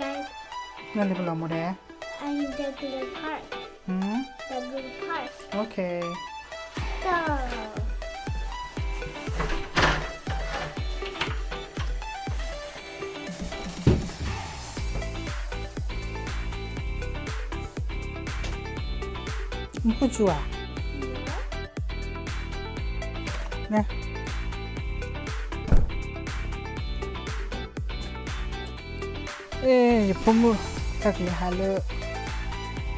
Guys, နလဲၤပလီၢ်မူဒဲး. I'm in the Douglas Park. Hmm? Douglas Park. Okay. Go. မူခိၣ်စူၤဧါ. န အဲ ယဖိမုၣ် တၢ်ကလဲၤဟးလၢ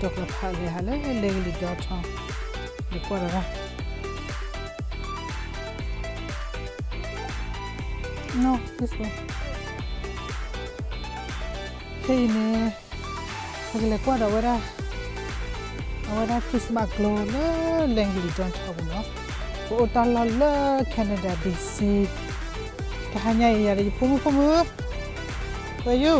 Douglas Park လဲၤဟးလၢ Langley Downtown ယကွၢ်ဒီးတၢ် No, this way. ခဲအံၤန့ၣ် ပကလဲၤကွၢ်ဒီးဝဲဒၣ် အဝဲဒၣ် Christmas ကျိလၢ Langley Downtown ပူၤနီၤ. ပအိၣ်တၢ်လီၢ်လၢ Canada D C. တဟါညါအံၤ ယၤဒီးယဖိမုၣ် ဖိမုၣ် Where you?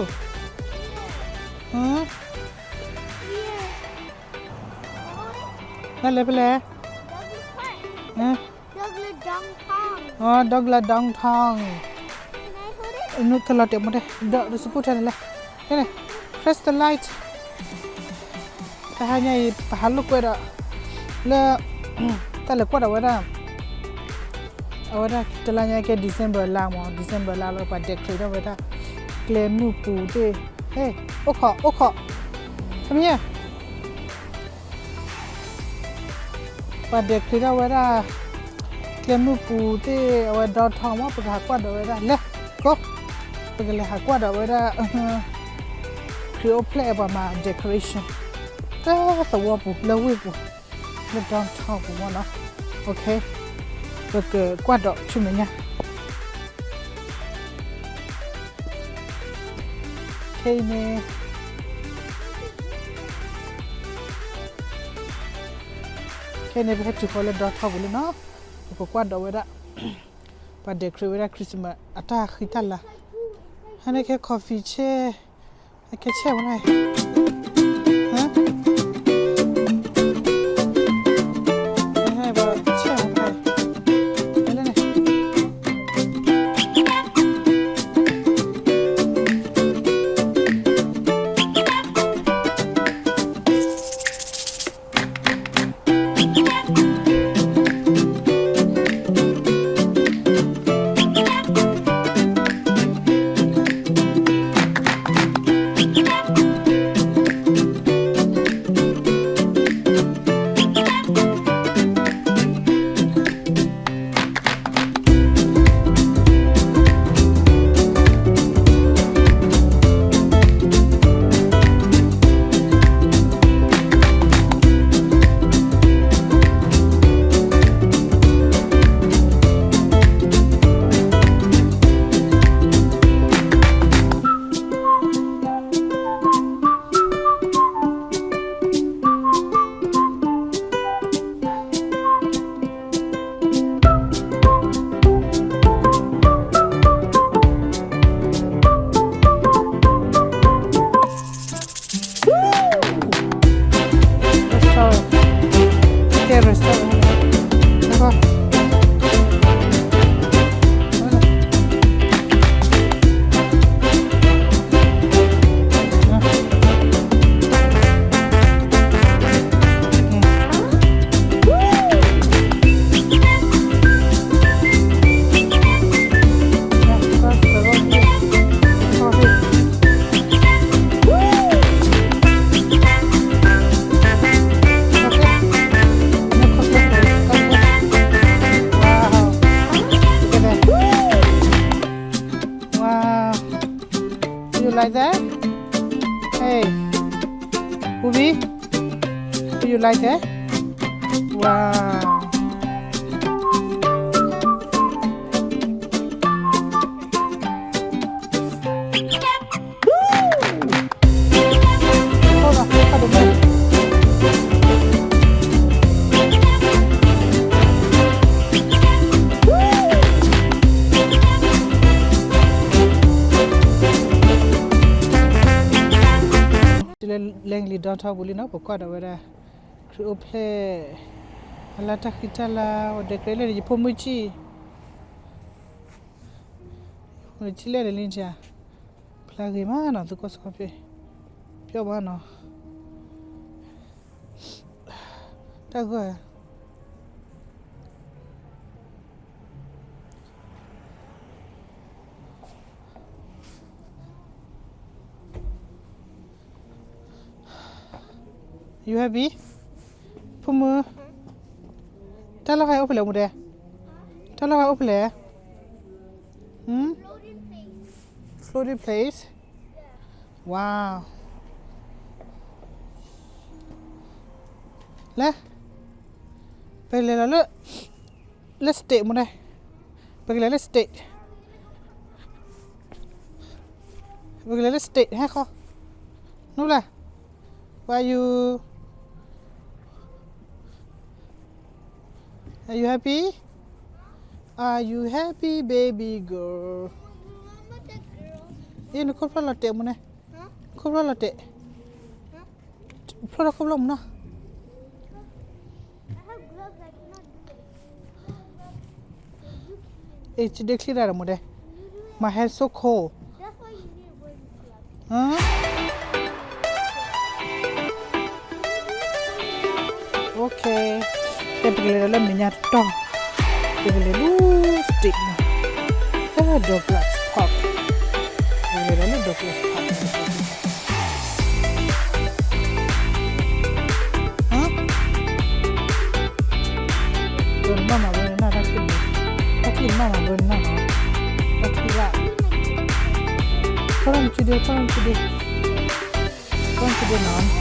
နလဲၤဖဲလဲၣ်. Douglas Downtown. အိ Douglas Downtown. နကလီၤတဲာ်မူဒဲး ဒီး ဒီးစပူၢ်ထဲန့ၣ်လဲၣ်. န့ၣ် press the light. တဟါညါအံၤ ပဟးလိာ်ကွဲဒီး လၢ တၢ်လဲၤကွၢ်ဒီးဝဲဒၣ် အဝဲဒၣ်တလါညါကဲ December လါမး December လါလီၤ ပှၤ decorate ထီၣ်ဝဲဒၣ် ကျဲမုၢ်ပူၤသ့ၣ် ဟဲ အိၣ်ခိး အိၣ်ခိး ခမံ ပှၤ decorate ထီၣ်ဝဲဒၣ် ကျဲမုၢ်ပူၤသ့ၣ် အဝဲ downtown မး ပကဟးကွၢ်ဒီးဝဲဒၣ် လဲၤ ကိး ပကလဲၤဟးကွၢ်ဒီးဝဲဒၣ် ခရံာ်အိၣ်ဖျဲၣ်ပှၤမၤ decoration လၢသဝီပူၤ လၢဝ့ၢ်ပူၤ လၢ downtown ပူၤမးနီၤ. Okay. ပကကွၢ်ဒီးဆူမဲာ်ညါ ခဲအံၤန့ၣ် ခဲအံၤန့ၣ် ပဟဲတုၤဃီၤလၢ downtown ပူၤလံနီၤ. ပကကွၢ်ဒီးဝဲဒၣ် ပှၤ decorate ဝဲဒၣ် Christmas အတၢ်ဃံတၢ်လၤ ဟဲန့ၣ်ကဲ coffee ဆဲ အကဲဆဲဝဲဒၣ် ဟဲ ဟဲ ပှၤဆဲဝဲဒၣ် ဟဲလၢန့ၣ် Restaurant. Okay, restaurant. Wow. Wow. Do you like that? Hey. Ubi, do you like that? Wow. တုၤလၢ Langley downtown ပူၤလံနီၤ ပကွၢ်ဒီးဝဲဒၣ် ခရံာ်အိၣ်ဖျဲၣ် အလါတၢ်ဃံတၢ်လၤ အ decorate လၢယဖိမုၣ်ကံၣ် ယဖိမုၣ်ကံၣ်လဲၣ်န့ၣ်လံ ဖျါ တၢ်ဂ့ၤမးနီၤ သုကွၢ်စ့ၢ်ကီးဖဲ ပျီမးနီၤ တၢ်ဂ့ၤ You happy? ဖိမုၣ် တၢ်လီၢ်ခါအိၣ်ဖဲလဲၣ်မူဒဲး တၢ်လီၢ်ခါအိၣ်ဖဲလဲၣ် Floating place. Wow. လဲၤ ပကလဲၤလီၤလၢ လၢ stage မူဒဲး ပကလဲၤလၢ stage ပကလဲၤလၢ stage ဟဲဃီ နူလဲၣ် Why you Are you happy? Are you happy, baby girl? အ့ နခိၣ်ဖျီၣ်လီၤတဲာ်မူန့ၣ် ခိၣ်ဖျီၣ်လီၤတဲာ် ဖျီၣ်ထီၣ်ခိၣ်ဖျီၣ်မူနီၤ အ့ ဒ့ချံဒၣ်ဒီးမူဒဲး My hand so cold. Okay. တဲပကလဲၤဒီးလၢမဲာ်ညါတတီၤ ပကလဲၤလၢ stage နီၤ လၢ Douglas Park ပကလဲၤဒီးလၢ Douglas Park ဟါ တနီၢ်မၤဝဲနၢ်တၢ်ချံၣ်န့ၣ် တၢ်ချံၣ်နီၢ်မၤဝဲနၢ်နီၤ တၢ်ချံၣ်လၢ ဖီၣ်လီၤနစုဒ့ ဖီၣ်လီၤနစုဒ့ ဖီၣ်လီၤနစုဒ့နီၤ န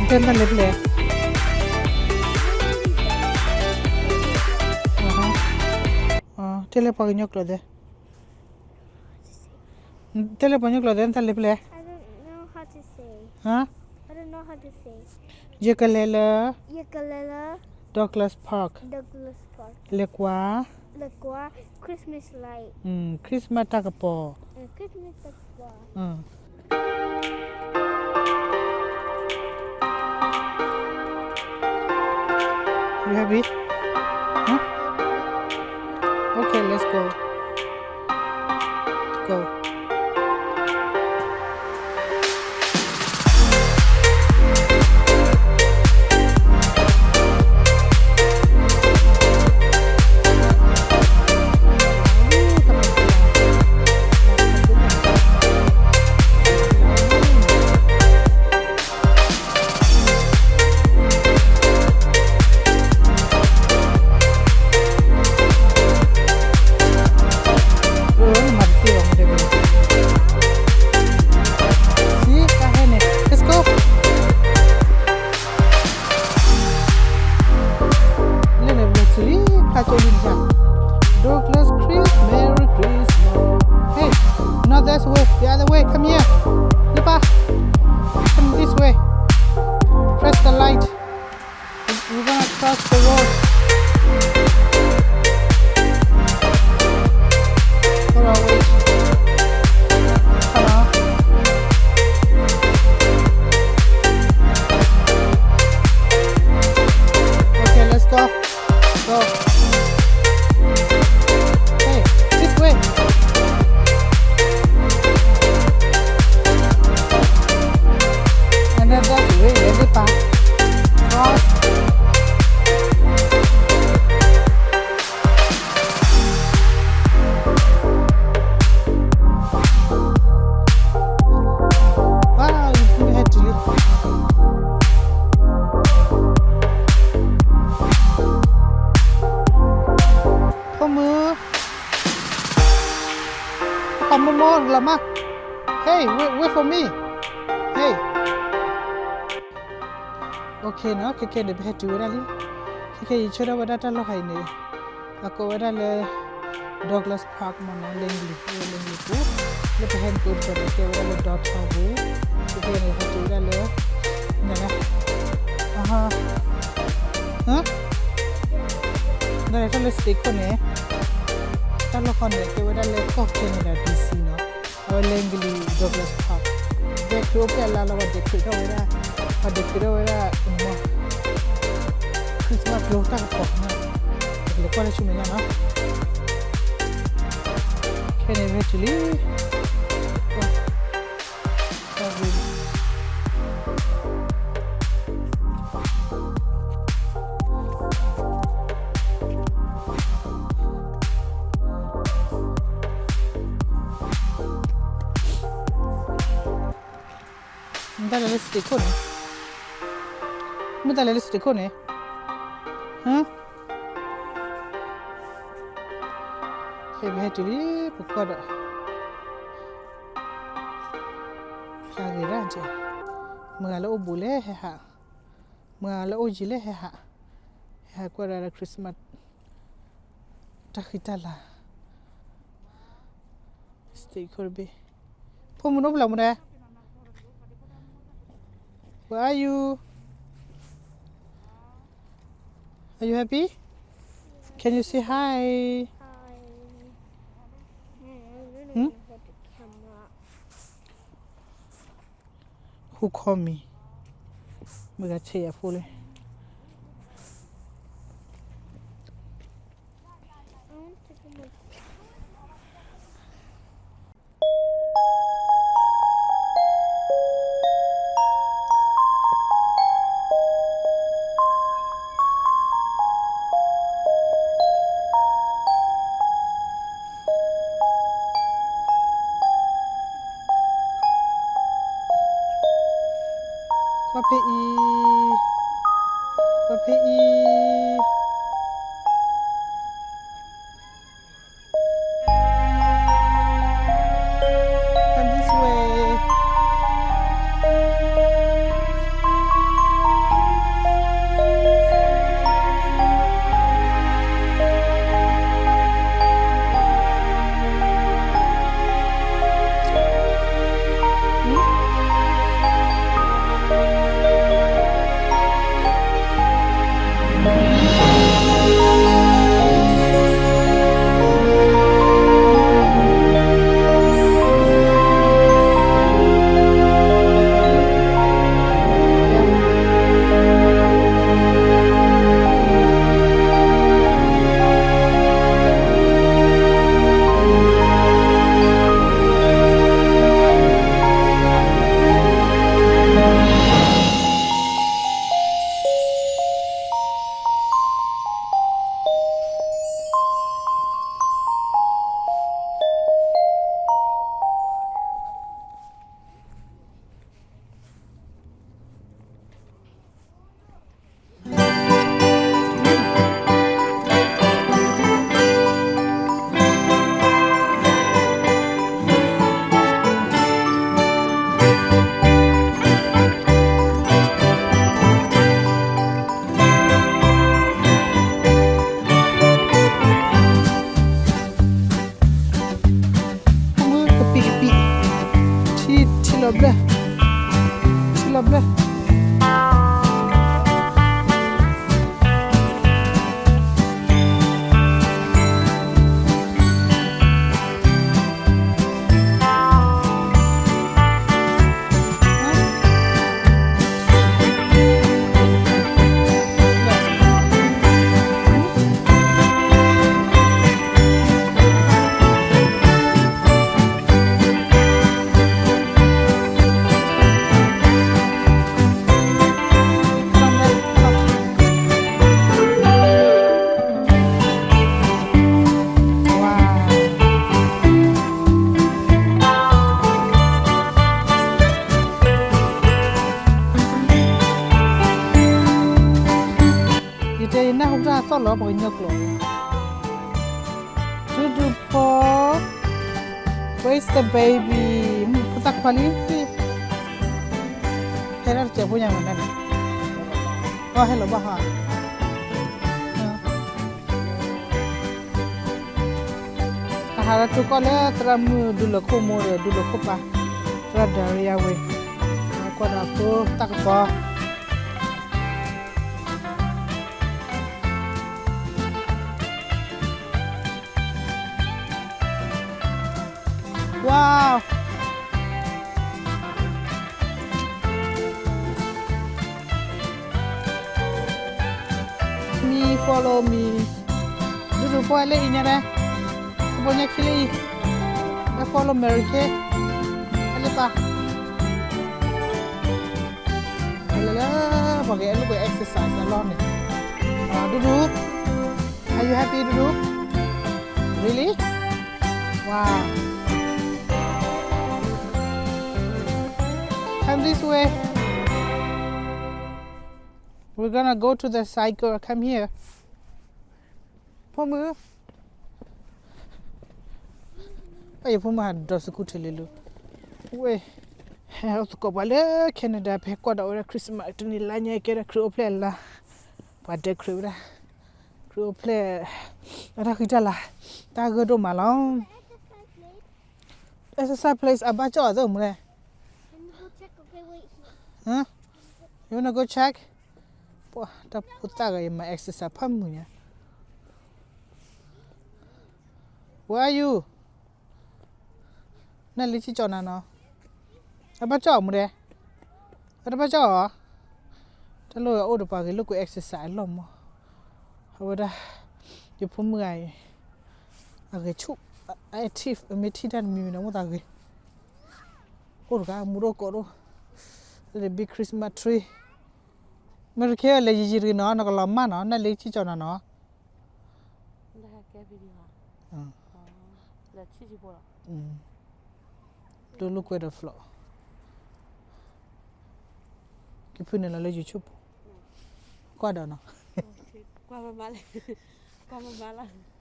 တဲနတၢ်လဲၤဖဲလဲၣ် တဲလၢပှၤကညီကျိာ်သ့ တဲလၢပှၤကညီကျိာ်သ့ နတၢ်လဲၤဖဲလဲၣ် ဟါ ယကလဲၤလၢ Douglas Park လဲၤကွၢ် Christmas တၢ်ကပီၤ You happy? Huh? Okay, let's go. Go. Let's go. လၢန့ၣ်မ့ၢ်စံးလံ ဖျါကၠိလံတၢ် Douglas Chris, Merry Christmas. Hey, not that way, the other way, come here. လၢပၢ် come this way. Press the light. We gonna cross the road. Hold on, wait. Hold on. Okay, let's go. Go. Hey, this way. And then that way, let it pass. Cross. Wow, you hit it. ဖိမုၣ် ပှၤမိၢ်မိၢ်လီၤမး Hey, wait, wait for me. Hey. Okay နီၤ ခဲခဲန့ၣ် ပဟဲတုၤဝဲဒၣ်လံ ခဲခဲယဆၢထၢၣ်ဝဲဒၣ်တၢ်လီၢ်ခါအံၤန့ၣ် အကိးဝဲဒၣ်လၢ Douglas Park မ့ၢ်နီၤ Langley လၢ Langley ပူၤ လၢပဟဲနုာ်တကဲန့ၣ် ကဲဝဲဒၣ်လၢ downtown ပူၤ ခဲခဲန့ၣ် ဟဲတုၤဝဲဒၣ်လၢ န ဟါ နလဲၤထီၣ်လၢ stage ခိၣ်န့ၣ် တၢ်လီၢ်ခီန့ၣ် ကဲဝဲဒၣ်လၢကီၢ် Canada D C နီၤ အဝဲ Langley Douglas Park ဒဲးခရံာ်အိၣ်ဖျဲၣ်အလါလီၤ ပှၤဒဲးခရံာ်ထီၣ်ဝဲဒၣ် ပှၤဒဲးခရံာ်ထီၣ်ဝဲဒၣ် Christmas ကျိတၢ်ကပီၤနီၤ ပကလဲၤကွၢ်လၢဆူမဲာ်ညါနီၤ ခဲန့ၣ် ဟဲတုၤလံ မ့ၢ်တၢ်လဲၤလၢ stage ခိၣ်န့ၣ်, မ့ၢ်တၢ်လဲၤလၢ stage ခိၣ်န့ၣ်, ဟါ, ခဲပဟဲတုၤလံ, ပကွၢ်ဒီး, ဖျါဂ့ၤဒၣ်ကဲ, မုၢ်ဂၤလၢအိၣ်ဘူးလဲၣ်ဟဲဟး, မုၢ်ဂၤလၢအိၣ်ယံၤလဲၣ်ဟဲဟး, ဟဲဟးကွၢ်ဒၣ်လၢ Christmas တၢ်ဃံတၢ်လၤ stage ခိၣ်တဘ့ၣ်, ဖိမုၣ်အိၣ်ဖဲလဲၣ်မူဒဲ, Where are you? Are you happy? Can you say hi? Hmm? Who call me? မုၢ်ဂၤဆဲးယၤဖိလဲၣ်. Copy, copy. Come this way. Kpí kpí, ထံလီၤဘျၢၣ်, ထံလီၤဘျၢၣ်. ယတဲယနၢ်ဟူတၢ်သီၣ်လီၤ ပှၤကညီကျိာ်, ဒူဒူဖိ, where's the baby? ဖိသၣ်ခွါလံ, ဟဲလၢတစဲးဖိညါမးန့ၣ်, အဟဲလီၤဘၣ်ဟါ. အဟးလၢထူကီၢ်လၢသရၣ်မုၣ်ဒူလၢၤခိၣ်မိၢ်ဒီး ဒူလၢၤခိၣ်ပၢ်, သရၣ်ဒၤရံယါဝ့, ကွၢ်ဒီးဖိတၢ်ကပီၤ. Wow. Me, follow me. ဒူဒူဖိလၢအံၤညါဒဲ, ဖိညါခံလၢအံၤ, လၢ follow Mary Kay, လၢပၢ်, လၢလၢ ပှၤကအဲၣ်လိာ်ကွဲ exercise အလီၢ်န့ၣ်, ဒူဒူ, are you happy, ဒူဒူ? Really? Wow. Come this way. This way. We're gonna go to the cycle. Come here. ဖိမုၣ်, ယဖိမုၣ်ဟးဒီးစကူထၢၣ်လၢလီၤ. ဝဲ, ဟဲအိၣ်သကိးပှၤလၢ Canada ဖဲကွၢ်ဒီးဝဲဒၣ် Christmas တနံၤလါညါကဲဒၣ်ခရံာ်အိၣ်ဖျဲၣ်လါ, ပှၤဒဲခရံာ်ဝဲဒၣ်, ခရံာ်အိၣ်ဖျဲၣ်, အတၢ်ဃံတၢ်လၤ, တၢ်ဂၢၢ်ဒိၣ်မးလီၤ. Exercise place အဘၣ်ကၠီၣ်အီၤသၢမူလဲၣ်. You wanna go check? ပှၤတၢ်ဖိသၣ်ဂၤအံၤမၤ exercise ဖးမုာ်ညါ. Where are you? နလံထံကၠီၣ်နၤနီၤ. အဘၣ်ကၠီၣ်အီၤမူဒဲး, အတဘၣ်ကၠီၣ်အီၤ, တၢ်လိၣ်အိၣ်ဒီးပှၤဂ့ၤလိာ်ကွဲ exercise အလီၢ်မး, အဝဲဒၣ်, ယဖိမုၣ်ဂၤအံၤ, အဂဲၤဆူၣ်, အ active အမ့ၢ်ထံၣ်တၢ်တမံၤမံၤန့ၣ် အိၣ်သးဂ့ၤ, အိၣ်တဂၤမူဒိၣ်ကိးဒိၣ်, လၢ big Christmas tree, မ့ၢ်တခဲလဲၤယံၤယံၤတဂ့ၤနီၤ နကလီၤမၢ်နီၤ နလံထံကၠီၣ်နၤနီၤ. ဒိလိာ်ကွဲဒီး floor, ကဖုန့ၣ်လီၤလၢ YouTube ပူၤ, ကွၢ်ဒီးနီၤ, ကွၢ်မးမးလၢ, ကွၢ်မးမးလၢ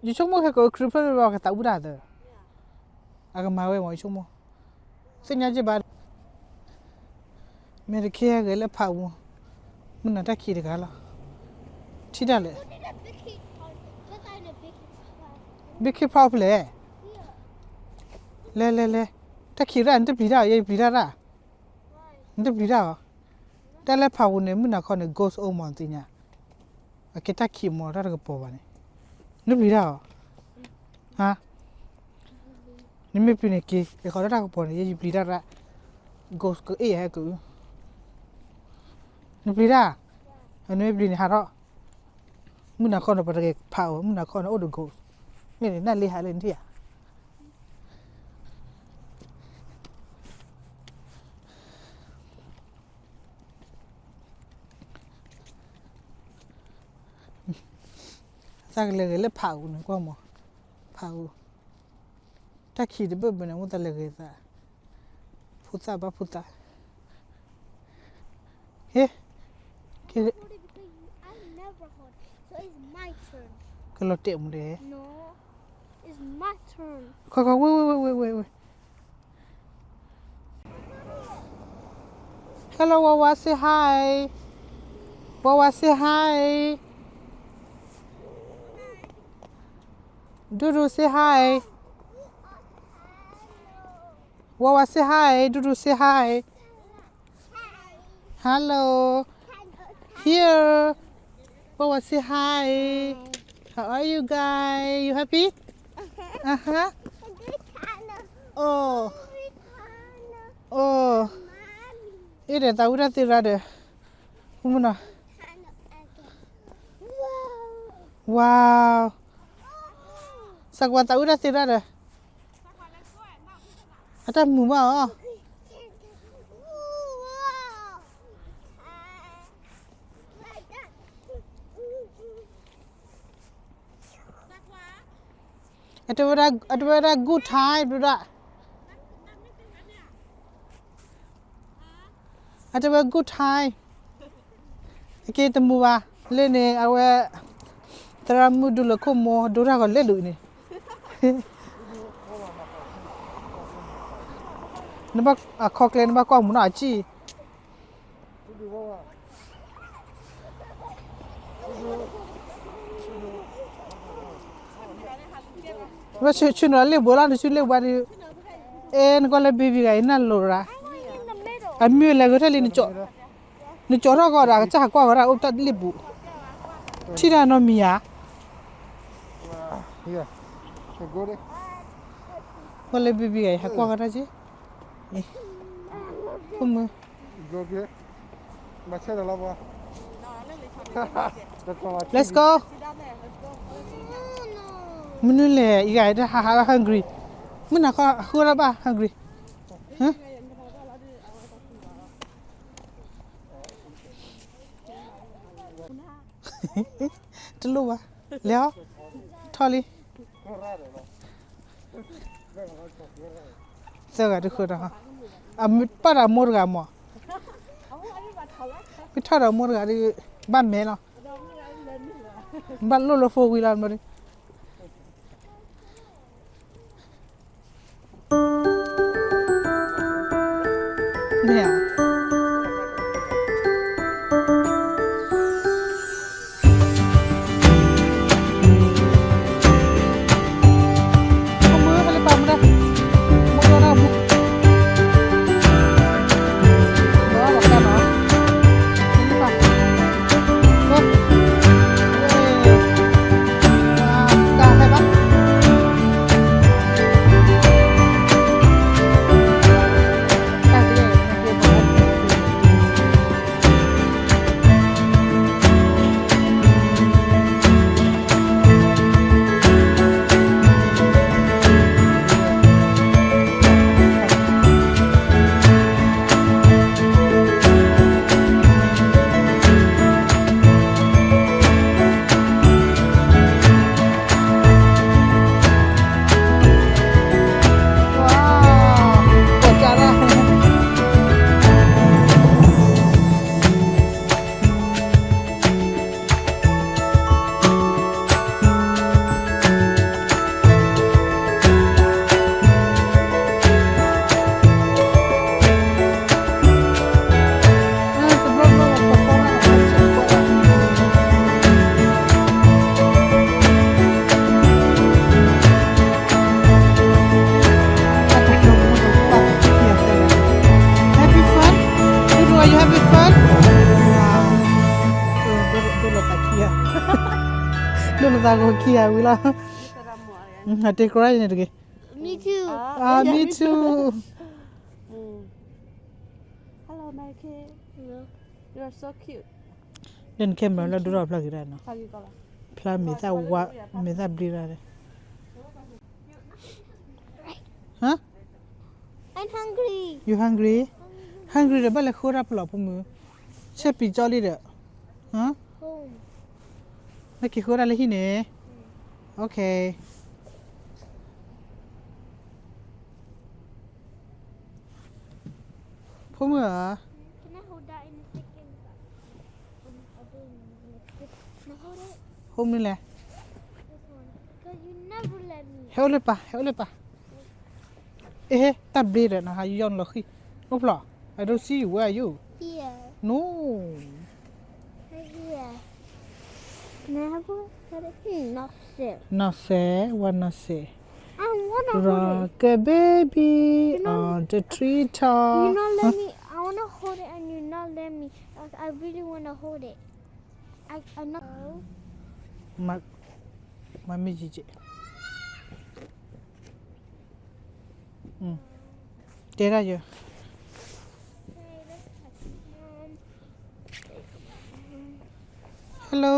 ယဆိကမိၣ်ခဲကိးခရံာ်ဖျၢၣ်လၢဘၣ်ကသးအုးတၢ်သၢ, အကမၤဝဲမးယဆိကမိၣ်, သ့ၣ်ညါက့ဘၣ်, မ့ၢ်တခ့ဂဲၤလၢဖးပူၤ, မုၢ်နၤတၢ်ခံးတဂၤလီၤ, ထံၣ်တၢ်လဲၣ်, big kid park ဖဲလဲၣ်, လဲၤလဲၤလဲၤ, တၢ်ခံးရၣ် နတပျံၤတၢ်အီၤ ယဲယပျံၤတၢ်ရၣ်, နတပျံၤတၢ်အီၤ, တၢ်လၢဖးပူၤန့ၣ် မုၢ်နၤခီန့ၣ် ghost အိၣ်မးသ့ၣ်ညါ အကဲတၢ်ခံးမးတၢ်တကပီၤဘၣ်န့ၣ်, နပျံၤတၢ်အီၤ, ဟါ, နမ့ၢ်ပျံၤန့ၣ်က့ၤ ယဃီလၢတၢ်ကပီၤန့ၣ် ယဲယပျံၤတၢ်ရၣ်, ghost ကအ့ၣ်ယၤဟဲကအု, နပျံၤတၢ်, နမ့ၢ်ပျံၤန့ၣ်ဟးထီၣ်, မုၢ်နၤခီန့ၣ် ပှၤတဂဲၤဖးအီၤ မုၢ်နၤခီန့ၣ် အိၣ်ဒီး ghost, မ့ၢ်န့ၣ် နၢ်လ့ဟးလၢနထံၣ်ဧါ သးကလဲၤဂဲၤလၢဖးအူန့ၣ် ကွၢ်မး, ဖးအူ, တၢ်ခံးတဘၢၣ်ဘၢၣ်န့ၣ် မ့ၢ်သးလဲၤဂဲၤသး, ဖိသၣ်ဘၣ်ဖိသၣ်, ဟ့ၣ်, ကလီၤတဲာ်မူဒဲး, ခီခီ wait, wait, wait, wait, wait. Hello, Wawa, say hi. Wawa, say hi. Doodoo, say hi. Wawa, say hi. Doodoo, say hi. Hello. Here. Wawa, say hi. How are you guys? You happy? Uh-huh. Oh. Oh. အ့ၣ်ဒီးသးဝံၣ်တၢ်သ့ရၣ်ဒီး, မုၢ်နီၤ, wow, စးကွၢ်သးဝံၣ်တၢ်သ့ရၣ်ဒီး, အတၢ်မုာ်ဘၣ်အီၤ အတဝဲဒၣ် အတဝဲဒၣ် good time ဒုဒၣ်, အတဝဲ good time, အက့တမုာ်ဘၣ်, လၢန့ၣ် အဝဲ သရၣ်မုၣ်ဒုလၢခိၣ်မိၢ် ဒိတၢ်ဂီၤလဲၤဒုးန့ၣ်, နဘၣ်အခီကျဲ နဘၣ်ကွၢ်မုာ်နီၤအစံၣ် ဝဲဆူနလ့ၣ်ဘိလီၤ နဆူလ့ၣ်ဘိဒီး, အဲ နကွၢ်လၢ baby ဂၤအံၤ နၢ်လိၤရၣ်, အမ့ၢ်လဲၤဂဲၤထဲလံ, နကၠီထီၣ်ကီးဒီး အကစၢ်ဟးကွၢ်ဝဲဒၣ်အိၣ်တၢ်လ့ၣ်ပူၤ, ထံၣ်တၢ်နီတမံၤဧါ, ကွၢ်လၢ baby ဂၤအံၤ ဟးကွၢ်ဝဲဒၣ်က့, ဖိမုၣ် Let's go. မနုၤလဲၣ် အံၤဂၤတဟးဟးဘၣ် hungry, မုၢ်နၤခီ ဟးဃုဝဲဒၣ်ဘၣ် hungry, တလိၣ်ဘၣ်, လဲၤအီၤ, ထီၣ်လံ, သၢဂၤတဃုာ်ဒီး, အပၢ်ဒီးမိၢ်တဂၤမး, မ့ၢ်ထီၣ်ဒီးမိၢ်တဂၤဒီး, ဘၣ်မဲလီၤ, ဘၣ်လိၣ်လၢ four wheel လီၤ, မ့ၢ်ဧါ. ဒိၣ်လီၤသးခံဂၤ, ဒိၣ်လီၤသးဂီၤခံဂၤဝံၤလီၤ, အတဲကြၢးန့ၣ်တဂ့ၤ, me too, me too. Hello, my kid. You're so cute. လၢန camera လၢဒိၣ်ထီၣ်ဖျါက့ၤဒၣ်နီၤ, ဖျါမ့ၢ်သၣ်ဝါ, မ့ၢ်သၣ်ဘျ့ဒၣ်, ဟါ, I'm hungry. You hungry? Hungry ဒီးဘၣ်လဲၤဃုဒၣ်ပလီၢ်ဖိမုၣ်, ဆဲးပံၤကၠီလံဒီး, ဟါ, နက့ၤဃုဒၣ်လၢဟံၣ်န့ၣ်, okay. ဖိမုၣ်ဧၢ, ဟဲအိၣ်မနုၤလဲၣ်, ဟဲအိၣ်လၢပၢ်, ဟဲအိၣ်လၢပၢ်, အ့ဟ့ တၢ်ဘျ့ဒီးနဟးယီၢ်နလီၤဃံၣ်, အိၣ်ဖျီၣ်, I don't see you, where are you? No. Not fair, what not fair? Rock a baby on the treetop. You not let me. I wanna hold it and you not let me. I, I really wanna hold it. I, I not. မ့ၢ်ယံာ်က့, တဲဒၣ်ယၤ. Hello.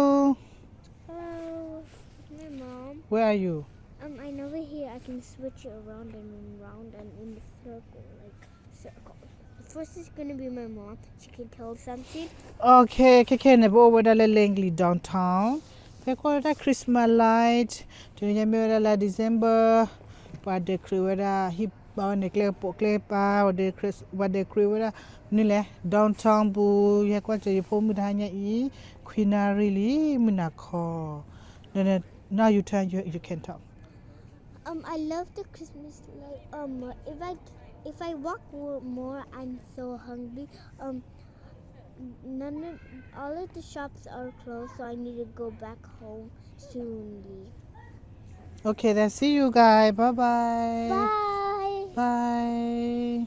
Hello, it's my mom. Where are you? Um, I know we're here. I can switch it around and around and in the circle, like, circle. First is gonna be my mom. She can tell us something. Okay, ခဲခဲန့ၣ် ပအိၣ်ဝဲဒၣ်လၢ Langley downtown. ဖဲကွၢ်ဝဲဒၣ် Christmas light. တနံၤညါမ့ၢ်ဝဲဒၣ်လါ December. ပှၤ decorate ဝဲဒၣ် ဟံၣ်ဘါဝဲန့ၣ် ကျဲပိာ်ကျဲပၤ, ပှၤ decorate ဝဲဒၣ် မနုၤလဲၣ် downtown ပူၤ, ယဟဲကွၢ်စၢၤယဖိမုၣ်တဟါညါအံၤ, ခွံနၣ်ရံၣ်လံ မုၢ်နၤခီ, ဒီး now you turn, you, you can talk. Um, I love the Christmas light. Um, if I, if I walk wo-, more, I'm so hungry. Um, none of, all of the shops are closed, so I need to go back home soonly. Okay, then see you guys. Bye bye. Bye. Bye.